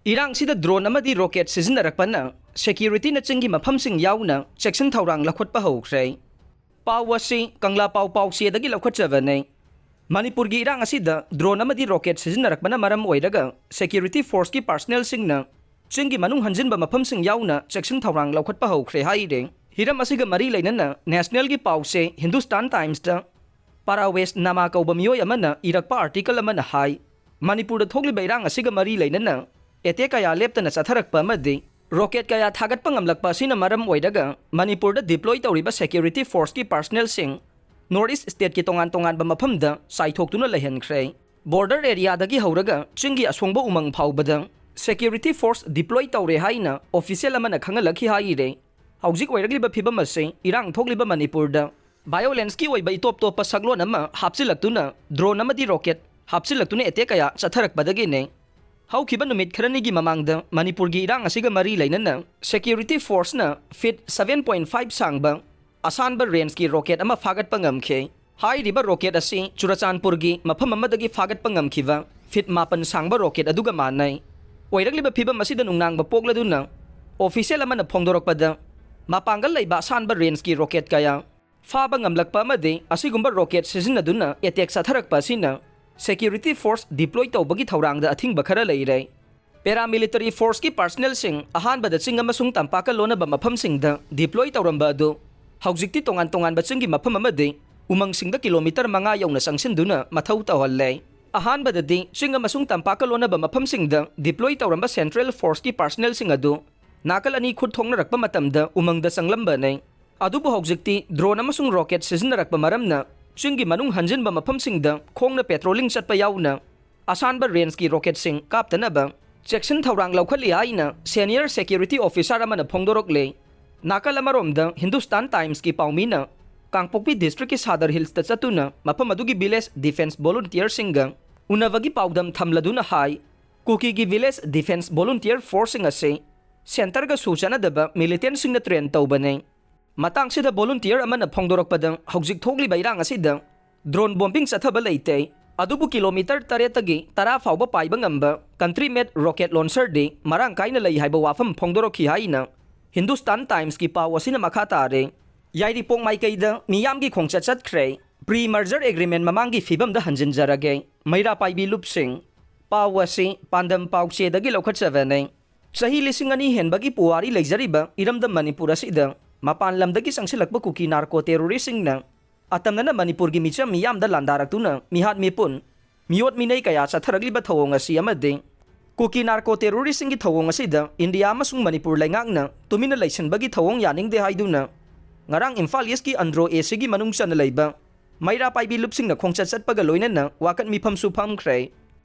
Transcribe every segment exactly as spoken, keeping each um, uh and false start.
ꯏꯔꯥꯡꯁꯤꯗ drone ꯑꯃꯗꯤ rocket ꯁꯤꯖꯤꯟꯅꯔꯛꯄꯅ securityꯅ ꯆꯤꯡꯒꯤ ꯃꯐꯝꯁꯤꯡ ꯌꯥꯎꯅ ꯆꯦꯛꯁꯤꯟ ꯊꯧꯔꯥꯡ ꯂꯧꯈꯠꯄ ꯍꯧꯈ꯭ꯔꯦ꯫ ꯄꯥꯎ ꯑꯁꯤ ꯀꯪꯂꯥ ꯄꯥꯎ ꯄꯥꯎꯆꯦꯗꯒꯤ ꯂꯧꯈꯠꯆꯕꯅꯤ꯫ ꯃꯅꯤꯄꯨꯔꯒꯤ ꯏꯔꯥꯡ ꯑꯁꯤꯗ drone ꯑꯃꯗꯤ rocket ꯁꯤꯖꯤꯟꯅꯔꯛꯄꯅ ꯃꯔꯝ ꯑꯣꯏꯔꯒ security forceꯀꯤ personnelꯁꯤꯡꯅ ꯆꯤꯡꯒꯤ ꯃꯅꯨꯡ ꯍꯟꯖꯤꯟꯕ ꯃꯐꯝꯁꯤꯡ ꯌꯥꯎꯅ ꯆꯦꯛꯁꯤꯟ ꯊꯧꯔꯥꯡ ꯂꯧꯈꯠꯄ ꯍꯧꯈ꯭ꯔꯦ ꯍꯥꯏꯔꯦ꯫ ꯍꯤꯔꯝ ꯑꯁꯤꯒ ꯃꯔꯤ ꯂꯩꯅꯅ nationalꯒꯤ ꯄꯥꯎꯆꯦ Hindustan Timesꯇ Parvez Nama ꯀꯧꯕ ꯃꯤꯑꯣꯏ ꯑꯃꯅ ꯏꯔꯛꯄ article ꯑꯃꯅ ꯍꯥꯏ, ꯃꯅꯤꯄꯨꯔꯗ ꯊꯣꯛꯂꯤꯕ ꯏꯔꯥꯡ ꯑꯁꯤꯒ ꯃꯔꯤ ꯂꯩꯅꯅ attack ꯀꯌꯥ ꯂꯦꯞꯇꯅ ꯆꯠꯊꯔꯛꯄ ꯑꯃꯗꯤ rocket ꯀꯌꯥ ꯊꯥꯒꯠꯄ ꯉꯝꯂꯛꯄ ꯑꯁꯤꯅ ꯃꯔꯝ ꯑꯣꯏꯔꯒ ꯃꯅꯤꯄꯨꯔꯗ deploy ꯇꯧꯔꯤꯕ security forceꯀꯤ personnelꯁꯤꯡ North East stateꯀꯤ ꯇꯣꯉꯥꯟ ꯇꯣꯉꯥꯟꯕ ꯃꯐꯝꯗ ꯆꯥꯏꯊꯣꯛꯇꯨꯅ ꯂꯩꯍꯟꯈ꯭ꯔꯦ꯫ Border areaꯗꯒꯤ ꯍꯧꯔꯒ ꯆꯤꯡꯒꯤ ꯑꯁꯣꯡꯕ ꯎꯃꯪ ꯐꯥꯎꯕꯗ security force deploy ꯇꯧꯔꯦ ꯍꯥꯏꯅ official ꯑꯃꯅ ꯈꯪꯍꯜꯂꯛꯈꯤ ꯍꯥꯏꯔꯦ꯫ ꯍꯧꯖꯤꯛ ꯑꯣꯏꯔꯛꯂꯤꯕ ꯐꯤꯕꯝ ꯑꯁꯤ ꯏꯔꯥꯡ ꯊꯣꯛꯂꯤꯕ ꯃꯅꯤꯄꯨꯔꯗ violenceꯀꯤ ꯑꯣꯏꯕ ꯏꯇꯣꯞ ꯇꯣꯞꯄ ꯁꯛꯂꯣꯟ ꯑꯃ ꯍꯥꯞꯆꯤꯜꯂꯛꯇꯨꯅ drone ꯑꯃꯗꯤ rocket ꯍꯥꯞꯆꯤꯜꯂꯛꯇꯨꯅ attack ꯀꯌꯥ ꯆꯠꯊꯔꯛꯄꯗꯒꯤꯅꯤ꯫ ꯍꯧꯈꯤꯕ ꯅꯨꯃꯤꯠ ꯈꯔꯅꯤꯒꯤ ꯃꯃꯥꯡꯗ ꯃꯅꯤꯄꯨꯔꯒꯤ ꯏꯔꯥꯡ ꯑꯁꯤꯒ ꯃꯔꯤ ꯂꯩꯅꯅ security forceꯅ feet seven point five ꯁꯥꯡꯕ ꯑꯁꯥꯟꯕ rangeꯀꯤ rocket ꯑꯃ ꯐꯥꯒꯠꯄ ꯉꯝꯈꯤ꯫ ꯍꯥꯏꯔꯤꯕ rocket ꯑꯁꯤ ꯆꯨꯔꯆꯥꯟꯄꯨꯔꯒꯤ ꯃꯐꯝ ꯑꯃꯗꯒꯤ ꯐꯥꯒꯠꯄ ꯉꯝꯈꯤꯕ feet ꯃꯥꯄꯟ ꯁꯥꯡꯕ rocket ꯑꯗꯨꯒ ꯃꯥꯟꯅꯩ꯫ ꯑꯣꯏꯔꯛꯂꯤꯕ ꯐꯤꯕꯝ ꯑꯁꯤꯗ ꯅꯨꯡꯅꯥꯡꯕ ꯄꯣꯛꯂꯗꯨꯅ official ꯑꯃꯅ ꯐꯣꯡꯗꯣꯔꯛꯄꯗ ꯃꯄꯥꯡꯒꯜ ꯂꯩꯕ ꯑꯁꯥꯟꯕ rangeꯀꯤ rocket ꯀꯌꯥ ꯐꯥꯕ ꯉꯝꯂꯛꯄ ꯑꯃꯗꯤ ꯑꯁꯤꯒꯨꯝꯕ rocket ꯁꯤꯖꯤꯟꯅꯗꯨꯅ attack ꯆꯠꯊꯔꯛꯄ ꯑꯁꯤꯅ security force deploy ꯇꯧꯕꯒꯤ ꯊꯧꯔꯥꯡꯗ ꯑꯊꯤꯡꯕ ꯈꯔ ꯂꯩꯔꯦ꯫ Paramilitary forceꯀꯤ personnelꯁꯤꯡ ꯑꯍꯥꯟꯕꯗ ꯆꯤꯡ ꯑꯃꯁꯨꯡ ꯇꯝꯄꯥꯛꯀ ꯂꯣꯟꯅꯕ ꯃꯐꯝꯁꯤꯡꯗ deploy ꯇꯧꯔꯝꯕ ꯑꯗꯨ ꯍꯧꯖꯤꯛꯇꯤ ꯇꯣꯉꯥꯟ ꯇꯣꯉꯥꯟꯕ ꯆꯤꯡꯒꯤ ꯃꯐꯝ ꯑꯃꯗꯤ ꯎꯃꯪꯁꯤꯡꯗ kilometre ꯃꯉꯥ ꯌꯧꯅ ꯆꯪꯁꯤꯟꯗꯨꯅ ꯃꯊꯧ ꯇꯧꯍꯜꯂꯦ꯫ ꯑꯍꯥꯟꯕꯗꯗꯤ ꯆꯤꯡ ꯑꯃꯁꯨꯡ ꯇꯝꯄꯥꯛꯀ ꯂꯣꯟꯅꯕ ꯃꯐꯝꯁꯤꯡꯗ deploy ꯇꯧꯔꯝꯕ central forceꯀꯤ personnelꯁꯤꯡ ꯑꯗꯨ ꯅꯥꯀꯜ ꯑꯅꯤ ꯈꯨꯠ ꯊꯣꯛꯅꯔꯛꯄ ꯃꯇꯝꯗ ꯎꯃꯪꯗ ꯆꯪꯂꯝꯕꯅꯤ꯫ ꯑꯗꯨꯕꯨ ꯍꯧꯖꯤꯛꯇꯤ drone ꯑꯃꯁꯨꯡ rocket ꯁꯤꯖꯤꯟꯅꯔꯛꯄ ꯃꯔꯝꯅ ꯆꯤꯡꯒꯤ ꯃꯅꯨꯡ ꯍꯟꯖꯤꯟꯕ ꯃꯐꯝꯁꯤꯡꯗ ꯈꯣꯡꯅ patrolling ꯆꯠꯄ ꯌꯥꯎꯅ ꯑꯁꯥꯟꯕ rangeꯀꯤ rocketꯁꯤꯡ ꯀꯥꯞꯇꯅꯕ ꯆꯦꯛꯁꯤꯟ ꯊꯧꯔꯥꯡ ꯂꯧꯈꯠꯂꯤ ꯍꯥꯏꯅ senior security officer ꯑꯃꯅ ꯐꯣꯡꯗꯣꯔꯛꯂꯦ꯫ ꯅꯥꯀꯜ ꯑꯃꯔꯣꯝꯗ Hindustan Timesꯀꯤ ꯄꯥꯎꯃꯤꯅ ꯀꯥꯡꯄꯣꯛꯄꯤ districtꯀꯤ Sadar Hillsꯇ ꯆꯠꯇꯨꯅ ꯃꯐꯝ ꯑꯗꯨꯒꯤ village defence volunteerꯁꯤꯡꯒ ꯎꯅꯕꯒꯤ ꯄꯥꯎꯗꯝ ꯊꯝꯂꯗꯨꯅ ꯍꯥꯏ, ꯀꯨꯀꯤꯒꯤ village defence volunteer forceꯁꯤꯡ ꯑꯁꯤ centreꯒ ꯁꯨ ꯆꯥꯟꯅꯗꯕ militantꯁꯤꯡꯅ train ꯇꯧꯕꯅꯤ꯫ ꯃꯇꯥꯡꯁꯤꯗ volunteer ꯑꯃꯅ ꯐꯣꯡꯗꯣꯔꯛꯄꯗ ꯍꯧꯖꯤꯛ ꯊꯣꯛꯂꯤꯕ ꯏꯔꯥꯡ ꯑꯁꯤꯗ drone bombing ꯆꯠꯊꯕ ꯂꯩꯇꯦ꯫ ꯑꯗꯨꯕꯨ ꯀꯤꯂꯣꯃꯤꯇꯔ ꯇꯔꯦꯠꯇꯒꯤ ꯇꯔꯥ ꯐꯥꯎꯕ ꯄꯥꯏꯕ ꯉꯝꯕ country made rocket launcherꯗꯤ ꯃꯔꯥꯡ ꯀꯥꯏꯅ ꯂꯩ ꯍꯥꯏꯕ ꯋꯥꯐꯝ ꯐꯣꯡꯗꯣꯔꯛꯈꯤ ꯍꯥꯏꯅ Hindustan Timesꯀꯤ ꯄꯥꯎ ꯑꯁꯤꯅ ꯃꯈꯥ ꯇꯥꯔꯦ꯫ ꯌꯥꯏꯔꯤꯄꯣꯛ ꯃꯥꯏꯀꯩꯗ ꯃꯤꯌꯥꯝꯒꯤ ꯈꯣꯡꯆꯠ ꯆꯠꯈ꯭ꯔꯦ꯫ Pre merger agreement ꯃꯃꯥꯡꯒꯤ ꯐꯤꯕꯝꯗ ꯍꯟꯖꯤꯟꯖꯔꯒꯦ꯫ ꯃꯩꯔꯥ ꯄꯥꯏꯕꯤ ꯂꯨꯞꯁꯤꯡ꯫ ꯄꯥꯎ ꯑꯁꯤ ꯄꯥꯟꯗꯝ ꯄꯥꯎꯆꯦꯗꯒꯤ ꯂꯧꯈꯠꯆꯕꯅꯤ꯫ ꯆꯍꯤ ꯂꯤꯁꯤꯡ ꯑꯅꯤ ꯍꯦꯟꯕꯒꯤ ꯄꯨꯋꯥꯔꯤ ꯂꯩꯖꯔꯤꯕ ꯏꯔꯝꯗꯝ ꯃꯅꯤꯄꯨꯔ ꯑꯁꯤꯗ ꯃꯄꯥꯟ ꯂꯝꯗꯒꯤ ꯆꯪꯁꯤꯜꯂꯛꯄ ꯀꯨꯀꯤ ꯅꯥꯔꯀꯣ ꯇꯦꯔꯣꯔꯤꯁꯁꯤꯡꯅ ꯑꯇꯝꯅꯅ ꯃꯅꯤꯄꯨꯔꯒꯤ ꯃꯤꯆꯝ ꯃꯤꯌꯥꯝꯗ ꯂꯥꯟꯗꯥꯔꯛꯇꯨꯅ ꯃꯤꯍꯥꯠ ꯃꯤꯄꯨꯟ, ꯃꯤꯑꯣꯠ ꯃꯤꯅꯩ ꯀꯌꯥ ꯆꯠꯊꯔꯛꯂꯤꯕ ꯊꯧꯑꯣꯡ ꯑꯁꯤ ꯑꯃꯗꯤ ꯀꯨꯀꯤ ꯅꯥꯔꯀꯣ ꯇꯦꯔꯣꯔꯤꯁꯁꯤꯡꯒꯤ ꯊꯧꯑꯣꯡ ꯑꯁꯤꯗ ꯏꯟꯗꯤꯌꯥ ꯑꯃꯁꯨꯡ ꯃꯅꯤꯄꯨꯔ ꯂꯩꯉꯥꯛꯅ ꯇꯨꯃꯤꯟꯅ ꯂꯩꯁꯤꯟꯕꯒꯤ ꯊꯧꯑꯣꯡ ꯌꯥꯅꯤꯡꯗꯦ ꯍꯥꯏꯗꯨꯅ ꯉꯔꯥꯡ ꯏꯝꯐꯥꯜ ꯏꯁꯀꯤ ꯑꯟꯗ꯭ꯔꯣ ꯑꯦꯁꯤꯒꯤ ꯃꯅꯨꯡ ꯆꯟꯅ ꯂꯩꯕ ꯃꯩꯔꯥ ꯄꯥꯏꯕꯤ ꯂꯨꯞꯁꯤꯡꯅ ꯈꯣꯡꯆꯠ ꯆꯠꯄꯒ ꯂꯣꯏꯅꯅ ꯋꯥꯀꯠ ꯃꯤꯐꯝꯁꯨ ꯐꯝꯈ꯭ꯔꯦ꯫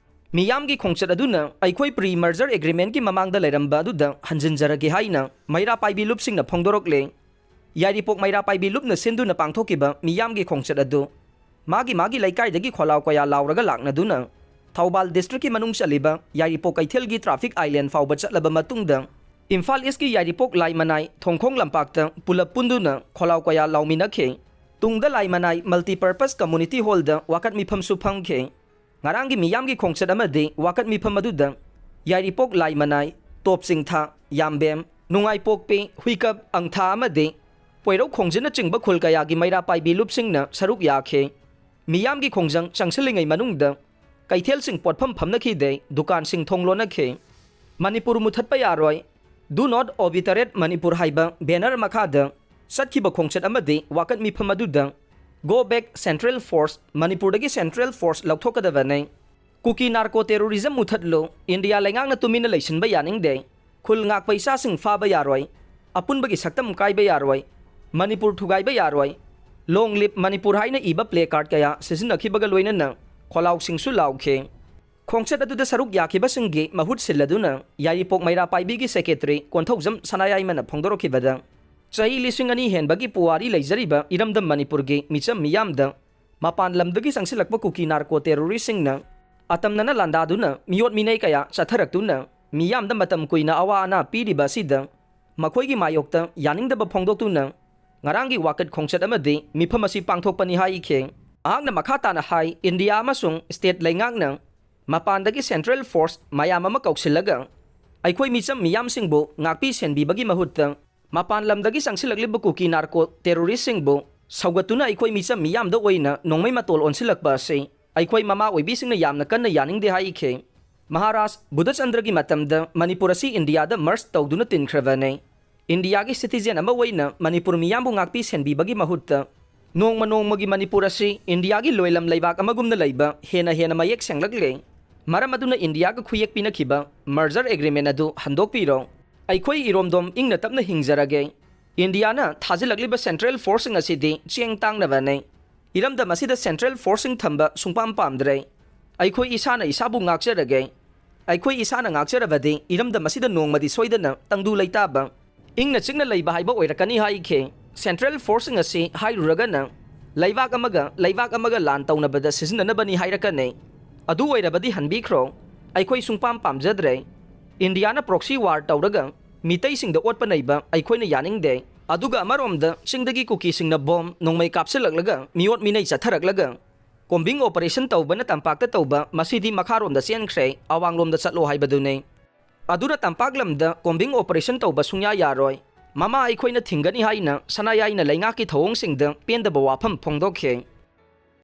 ꯃꯤꯌꯥꯝꯒꯤ ꯈꯣꯡꯆꯠ ꯑꯗꯨꯅ ꯑꯩꯈꯣꯏ pre merger agreementꯀꯤ ꯃꯃꯥꯡꯗ ꯂꯩꯔꯝꯕ ꯑꯗꯨꯗ ꯍꯟꯖꯤꯟꯖꯔꯒꯦ ꯍꯥꯏꯅ ꯃꯩꯔꯥ ꯄꯥꯏꯕꯤ ꯂꯨꯞꯁꯤꯡꯅ ꯐꯣꯡꯗꯣꯔꯛꯂꯦ꯫ ꯌꯥꯏꯔꯤꯄꯣꯛ ꯃꯩꯔꯥ ꯄꯥꯏꯕꯤ ꯂꯨꯞꯅ ꯁꯤꯟꯗꯨꯅ ꯄꯥꯡꯊꯣꯛꯈꯤꯕ ꯃꯤꯌꯥꯝꯒꯤ ꯈꯣꯡꯆꯠ ꯑꯗꯨ ꯃꯥꯒꯤ ꯃꯥꯒꯤ ꯂꯩꯀꯥꯏꯗꯒꯤ ꯈꯣꯜꯂꯥꯎ ꯀꯌꯥ ꯂꯥꯎꯔꯒ ꯂꯥꯛꯅꯗꯨꯅ ꯊꯧꯕꯥꯜ districtꯀꯤ ꯃꯅꯨꯡ ꯆꯜꯂꯤꯕ ꯌꯥꯏꯔꯤꯄꯣꯛ ꯀꯩꯊꯦꯜꯒꯤ traffic island ꯐꯥꯎꯕ ꯆꯠꯂꯕ ꯃꯇꯨꯡꯗ ꯏꯝꯐꯥꯜ ꯏꯁꯀꯤ ꯌꯥꯏꯔꯤꯄꯣꯛ ꯂꯥꯏꯃꯅꯥꯏ ꯊꯣꯡꯈꯣꯡ ꯂꯝꯄꯥꯛꯇ ꯄꯨꯂꯞ ꯄꯨꯟꯗꯨꯅ ꯈꯣꯜꯂꯥꯎ ꯀꯌꯥ ꯂꯥꯎꯃꯤꯟꯅꯈꯤ꯫ ꯇꯨꯡꯗ ꯂꯥꯏꯃꯅꯥꯏ multipurpose community hallꯗ ꯋꯥꯀꯠ ꯃꯤꯐꯝꯁꯨ ꯐꯝꯈꯤ꯫ ꯉꯔꯥꯡꯒꯤ ꯃꯤꯌꯥꯝꯒꯤ ꯈꯣꯡꯆꯠ ꯑꯃꯗꯤ ꯋꯥꯀꯠ ꯃꯤꯐꯝ ꯑꯗꯨꯗ ꯌꯥꯏꯔꯤꯄꯣꯛ ꯂꯥꯏꯃꯅꯥꯏ, ꯇꯣꯞ ꯆꯤꯡꯊꯥ, ꯌꯥꯝꯕꯦꯝ, ꯅꯨꯡꯉꯥꯏꯄꯣꯛꯄꯤ, ꯍꯨꯏꯀꯞ, ꯑꯪꯊꯥ ꯑꯃꯗꯤ ꯄꯣꯏꯔꯧ ꯈꯣꯡꯖꯤꯟꯅꯆꯤꯡꯕ ꯈꯨꯜ ꯀꯌꯥꯒꯤ ꯃꯩꯔꯥ ꯄꯥꯏꯕꯤ ꯂꯨꯞꯁꯤꯡꯅ ꯁꯔꯨꯛ ꯌꯥꯈꯤ꯫ ꯃꯤꯌꯥꯝꯒꯤ ꯈꯣꯡꯖꯪ ꯆꯪꯁꯤꯜꯂꯤꯉꯩ ꯃꯅꯨꯡꯗ ꯀꯩꯊꯦꯜꯁꯤꯡ ꯄꯣꯠꯐꯝ ꯐꯝꯅꯈꯤꯗꯦ, ꯗꯨꯀꯥꯟꯁꯤꯡ ꯊꯣꯡ ꯂꯣꯟꯅꯈꯤ꯫ ꯃꯅꯤꯄꯨꯔ ꯃꯨꯊꯠꯄ ꯌꯥꯔꯣꯏ, Do not obliterate Manipur ꯍꯥꯏꯕ banner ꯃꯈꯥꯗ ꯆꯠꯈꯤꯕ ꯈꯣꯡꯆꯠ ꯑꯃꯗꯤ ꯋꯥꯀꯠ ꯃꯤꯐꯝ ꯑꯗꯨꯗ Go back Central Force, ꯃꯅꯤꯄꯨꯔꯗꯒꯤ central force ꯂꯧꯊꯣꯛꯀꯗꯕꯅꯤ꯫ ꯀꯨꯀꯤ ꯅꯥꯔꯀꯣ ꯇꯦꯔꯣꯔꯤꯖꯝ ꯃꯨꯊꯠꯂꯨ, ꯏꯟꯗꯤꯌꯥ ꯂꯩꯉꯥꯛꯅ ꯇꯨꯃꯤꯟꯅ ꯂꯩꯁꯤꯟꯕ ꯌꯥꯅꯤꯡꯗꯦ꯫ ꯈꯨꯜ ꯉꯥꯛꯄ ꯏꯆꯥꯁꯤꯡ ꯐꯥꯕ ꯌꯥꯔꯣꯏ, ꯑꯄꯨꯟꯕꯒꯤ ꯁꯛꯇꯝ ꯀꯥꯏꯕ ꯌꯥꯔꯣꯏ, ꯃꯅꯤꯄꯨꯔ ꯊꯨꯒꯥꯏꯕ ꯌꯥꯔꯣꯏ, Long live Manipur ꯍꯥꯏꯅ ꯏꯕ placard ꯀꯌꯥ ꯁꯤꯖꯤꯟꯅꯈꯤꯕꯒ ꯂꯣꯏꯅꯅ ꯈꯣꯜꯂꯥꯎꯁꯤꯡꯁꯨ ꯂꯥꯎꯈꯤ꯫ ꯈꯣꯡꯆꯠ ꯑꯗꯨꯗ ꯁꯔꯨꯛ ꯌꯥꯈꯤꯕꯁꯤꯡꯒꯤ ꯃꯍꯨꯠ ꯁꯤꯜꯂꯗꯨꯅ ꯌꯥꯏꯔꯤꯄꯣꯛ ꯃꯩꯔꯥ ꯄꯥꯏꯕꯤꯒꯤ secretary ꯀꯣꯟꯊꯧꯖꯝ ꯁꯅꯥꯌꯥꯏꯃꯅ ꯐꯣꯡꯗꯣꯔꯛꯈꯤꯕꯗ, ꯆꯍꯤ ꯂꯤꯁꯤꯡ ꯑꯅꯤ ꯍꯦꯟꯕꯒꯤ ꯄꯨꯋꯥꯔꯤ ꯂꯩꯖꯔꯤꯕ ꯏꯔꯝꯗꯝ ꯃꯅꯤꯄꯨꯔꯒꯤ ꯃꯤꯆꯝ ꯃꯤꯌꯥꯝꯗ ꯃꯄꯥꯟ ꯂꯝꯗꯒꯤ ꯆꯪꯁꯤꯜꯂꯛꯄ ꯀꯨꯀꯤ ꯅꯥꯔꯀꯣ ꯇꯦꯔꯣꯔꯤꯁꯁꯤꯡꯅ ꯑꯇꯝꯅꯅ ꯂꯥꯟꯗꯥꯗꯨꯅ ꯃꯤꯑꯣꯠ ꯃꯤꯅꯩ ꯀꯌꯥ ꯆꯠꯊꯔꯛꯇꯨꯅ ꯃꯤꯌꯥꯝꯗ ꯃꯇꯝ ꯀꯨꯏꯅ ꯑꯋꯥ ꯑꯅꯥ ꯄꯤꯔꯤꯕ ꯑꯁꯤꯗ ꯃꯈꯣꯏꯒꯤ ꯃꯥꯌꯣꯛꯇ ꯌꯥꯅꯤꯡꯗꯕ ꯐꯣꯡꯗꯣꯛꯇꯨꯅ ꯉꯔꯥꯡꯒꯤ ꯋꯥꯀꯠ ꯈꯣꯡꯆꯠ ꯑꯃꯗꯤ ꯃꯤꯐꯝ ꯑꯁꯤ ꯄꯥꯡꯊꯣꯛꯄꯅꯤ ꯍꯥꯏꯈꯤ꯫ ꯃꯍꯥꯛꯅ ꯃꯈꯥ ꯇꯥꯅ ꯍꯥꯏ, ꯏꯟꯗꯤꯌꯥ ꯑꯃꯁꯨꯡ ꯁ꯭ꯇꯦꯠ ꯂꯩꯉꯥꯛꯅ ꯃꯄꯥꯟꯗꯒꯤ ꯁꯦꯟꯇ꯭ꯔꯦꯜ ꯐꯣꯔꯁ ꯃꯌꯥꯝ ꯑꯃ ꯀꯧꯁꯤꯜꯂꯒ ꯑꯩꯈꯣꯏ ꯃꯤꯆꯝ ꯃꯤꯌꯥꯝꯁꯤꯡꯕꯨ ꯉꯥꯛꯄꯤ ꯁꯦꯟꯕꯤꯕꯒꯤ ꯃꯍꯨꯠꯇ ꯃꯄꯥꯟ ꯂꯝꯗꯒꯤ ꯆꯪꯁꯤꯜꯂꯛꯂꯤꯕ ꯀꯨꯀꯤ ꯅꯥꯔꯀꯣ ꯇꯦꯔꯣꯔꯤꯁꯁꯤꯡꯕꯨ ꯁꯧꯒꯠꯇꯨꯅ ꯑꯩꯈꯣꯏ ꯃꯤꯆꯝ ꯃꯤꯌꯥꯝꯗ ꯑꯣꯏꯅ ꯅꯣꯡꯃꯩ ꯃꯇꯣꯜ ꯑꯣꯟꯁꯤꯜꯂꯛꯄ ꯑꯁꯤ ꯑꯩꯈꯣꯏ ꯃꯃꯥ ꯑꯣꯏꯕꯤꯁꯤꯡꯅ ꯌꯥꯝꯅ ꯀꯟꯅ ꯌꯥꯅꯤꯡꯗꯦ ꯍꯥꯏꯈꯤ꯫ ꯃꯍꯥꯔꯥꯖ ꯕꯨꯙꯆꯟꯗ꯭ꯔꯒꯤ ꯃꯇꯝꯗ ꯃꯅꯤꯄꯨꯔ ꯑꯁꯤ ꯏꯟꯗꯤꯌꯥꯗ ꯃꯔꯁ ꯇꯧꯗꯨꯅ ꯇꯤꯟꯈ꯭ꯔꯕꯅꯤ꯫ ꯏꯟꯗꯤꯌꯥꯒꯤ ꯁꯤꯇꯤꯖꯦꯟ ꯑꯃ ꯑꯣꯏꯅ ꯃꯅꯤꯄꯨꯔ ꯃꯤꯌꯥꯝꯕꯨ ꯉꯥꯛꯄꯤ ꯁꯦꯟꯕꯤꯕꯒꯤ ꯃꯍꯨꯠꯇ ꯅꯣꯡꯃ ꯅꯣꯡꯃꯒꯤ ꯃꯅꯤꯄꯨꯔ ꯑꯁꯤ ꯏꯟꯗꯤꯌꯥꯒꯤ ꯂꯣꯏꯂꯝ ꯂꯩꯕꯥꯛ ꯑꯃꯒꯨꯝꯅ ꯂꯩꯕ ꯍꯦꯟꯅ ꯍꯦꯟꯅ ꯃꯌꯦꯛ ꯁꯦꯡꯂꯛꯂꯦ꯫ ꯃꯔꯝ ꯑꯗꯨꯅ ꯏꯟꯗꯤꯌꯥꯒ ꯈꯨꯌꯦꯛ ꯄꯤꯅꯈꯤꯕ ꯃꯔꯖꯔ ꯑꯦꯒ꯭ꯔꯤꯃꯦꯟ ꯑꯗꯨ ꯍꯟꯗꯣꯛꯄꯤꯔꯣ꯫ ꯑꯩꯈꯣꯏ ꯏꯔꯣꯝꯗꯣꯝ ꯏꯪꯅ ꯇꯞꯅ ꯍꯤꯡꯖꯔꯒꯦ꯫ ꯏꯟꯗꯤꯌꯥꯅ ꯊꯥꯖꯤꯜꯂꯛꯂꯤꯕ ꯁꯦꯟꯇ꯭ꯔꯦꯜ ꯐꯣꯔꯁꯁꯤꯡ ꯑꯁꯤꯗꯤ ꯆꯦꯡ ꯇꯥꯡꯅꯕꯅꯤ꯫ ꯏꯔꯝꯗꯝ ꯑꯁꯤꯗ ꯁꯦꯟꯇ꯭ꯔꯦꯜ ꯐꯣꯔꯁꯁꯤꯡ ꯊꯝꯕ ꯁꯨꯡꯄꯥꯝ ꯄꯥꯝꯗ꯭ꯔꯦ꯫ ꯑꯩꯈꯣꯏ ꯏꯁꯥꯅ ꯏꯁꯥꯕꯨ ꯉꯥꯛꯆꯔꯒꯦ꯫ ꯑꯩꯈꯣꯏ ꯏꯁꯥꯅ ꯉꯥꯛꯆꯔꯕꯗꯤ ꯏꯔꯝꯗꯝ ꯑꯁꯤꯗ ꯅꯣꯡꯃꯗꯤ ꯁꯣꯏꯗꯅ ꯇꯪꯗꯨ ꯂꯩꯇꯥꯕ, ꯏꯪꯅ ꯆꯤꯛꯅ ꯂꯩꯕ ꯍꯥꯏꯕ ꯑꯣꯏꯔꯛꯀꯅꯤ ꯍꯥꯏꯈꯤ꯫ ꯁꯦꯟꯇ꯭ꯔꯦꯜ ꯐꯣꯔꯁꯁꯤꯡ ꯑꯁꯤ ꯍꯥꯏꯔꯨꯔꯒꯅ ꯂꯩꯕꯥꯛ ꯑꯃꯒ ꯂꯩꯕꯥꯛ ꯑꯃꯒ ꯂꯥꯟ ꯇꯧꯅꯕꯗ ꯁꯤꯖꯤꯟꯅꯅꯕꯅꯤ ꯍꯥꯏꯔꯛꯀꯅꯤ꯫ ꯑꯗꯨ ꯑꯣꯏꯔꯕꯗꯤ ꯍꯟꯕꯤꯈ꯭ꯔꯣ꯫ ꯑꯩꯈꯣꯏ ꯁꯨꯡꯄꯥꯝ ꯄꯥꯝꯖꯗ꯭ꯔꯦ꯫ ꯏꯟꯗꯤꯌꯥꯅ ꯄ꯭ꯔꯣꯛꯁꯤ ꯋꯥꯔ ꯇꯧꯔꯒ ꯃꯤꯇꯩꯁꯤꯡꯗ ꯑꯣꯠꯄ ꯅꯩꯕ ꯑꯩꯈꯣꯏꯅ ꯌꯥꯅꯤꯡꯗꯦ꯫ ꯑꯗꯨꯒ ꯑꯃꯔꯣꯝꯗ ꯆꯤꯡꯗꯒꯤ ꯀꯨꯀꯤꯁꯤꯡꯅ ꯕꯣꯝ ꯅꯣꯡꯃꯩ ꯀꯥꯞꯁꯤꯜꯂꯛꯂꯒ ꯃꯤꯑꯣꯠ ꯃꯤꯅꯩ ꯆꯠꯊꯔꯛꯂꯒ ꯀꯣꯝꯕꯤꯡ ꯑꯣꯄꯔꯦꯁꯟ ꯇꯧꯕꯅ ꯇꯝꯄꯥꯛꯇ ꯇꯧꯕ, ꯃꯁꯤꯗꯤ ꯃꯈꯥꯔꯣꯝꯗ ꯆꯦꯟꯈ꯭ꯔꯦ, ꯑꯋꯥꯡꯂꯣꯝꯗ ꯆꯠꯂꯣ ꯍꯥꯏꯕꯗꯨꯅꯤ꯫ ꯑꯗꯨꯅ ꯇꯝꯄꯥꯛ ꯂꯝꯗ ꯀꯣꯝꯕꯤꯡ ꯑꯣꯄꯔꯦꯁꯟ ꯇꯧꯕ ꯁꯨꯡꯌꯥ ꯌꯥꯔꯣꯏ꯫ ꯃꯃꯥ ꯑꯩꯈꯣꯏꯅ ꯊꯤꯡꯒꯅꯤ ꯍꯥꯏꯅ ꯁꯅꯥꯌꯥꯏꯅ ꯂꯩꯉꯥꯛꯀꯤ ꯊꯧꯑꯣꯡꯁꯤꯡꯗ ꯄꯦꯟꯗꯕ ꯋꯥꯐꯝ ꯐꯣꯡꯗꯣꯛꯈꯤ꯫